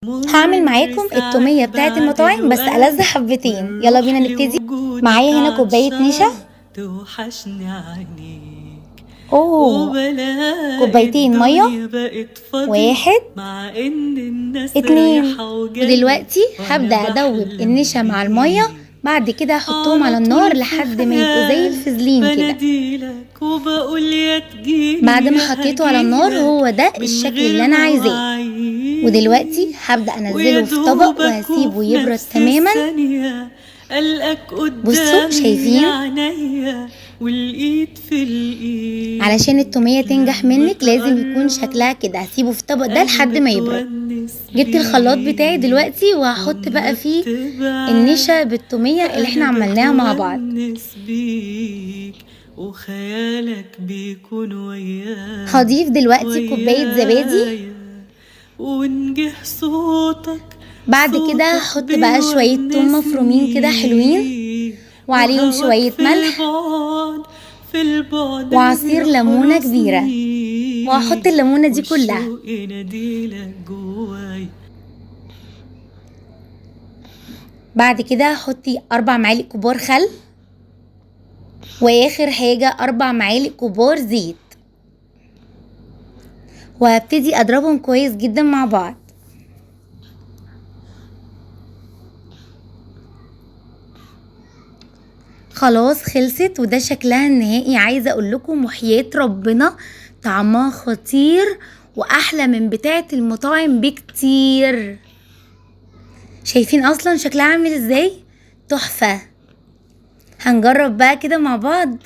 هعمل معاكم التوميه بتاعت المطاعم بس ألذ حبتين. يلا بينا نبتدي. معايا هنا كوباية نشا، اوه كوبايتين مية، واحد اتنين. ودلوقتي هبدا ادوب النشا مع المية، بعد كده هحطهم على النار لحد ما يبقوا زي الفازلين كده. بعد ما حطيته على النار هو ده الشكل اللي انا عايزاه. ودلوقتي هبدا انزله في طبق وهسيبه يبرد تماما. بصوا شايفين؟ علشان التوميه تنجح منك لازم يكون شكلها كده. هسيبه في الطبق ده لحد ما يبرد. جبت الخلاط بتاعي دلوقتي وهحط بقى فيه النشا بالتوميه اللي احنا عملناها مع بعض. هضيف دلوقتي كوباية زبادي. بعد كده هحط بقى شوية توم مفرومين كده حلوين، وعليهم شوية ملح وعصير ليمونه كبيرة، وهحط الليمونه دي كلها. بعد كده هحطي 4 معالق كبار خل، واخر حاجة 4 معالق كبار زيت، وهبتدي اضربهم كويس جدا مع بعض. خلاص خلصت، وده شكلها النهائي. عايزه اقول لكم وحياة ربنا طعمها خطير واحلى من بتاعه المطاعم بكتير. شايفين اصلا شكلها عامل ازاي؟ تحفة. هنجرب بقى كده مع بعض.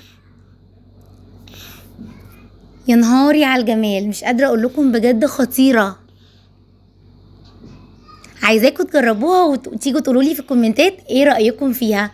يا نهاري على الجمال، مش قادرة اقول لكم بجد خطيرة. عايزاكم تجربوها وتيجوا تقولوا لي في الكومنتات ايه رايكم فيها.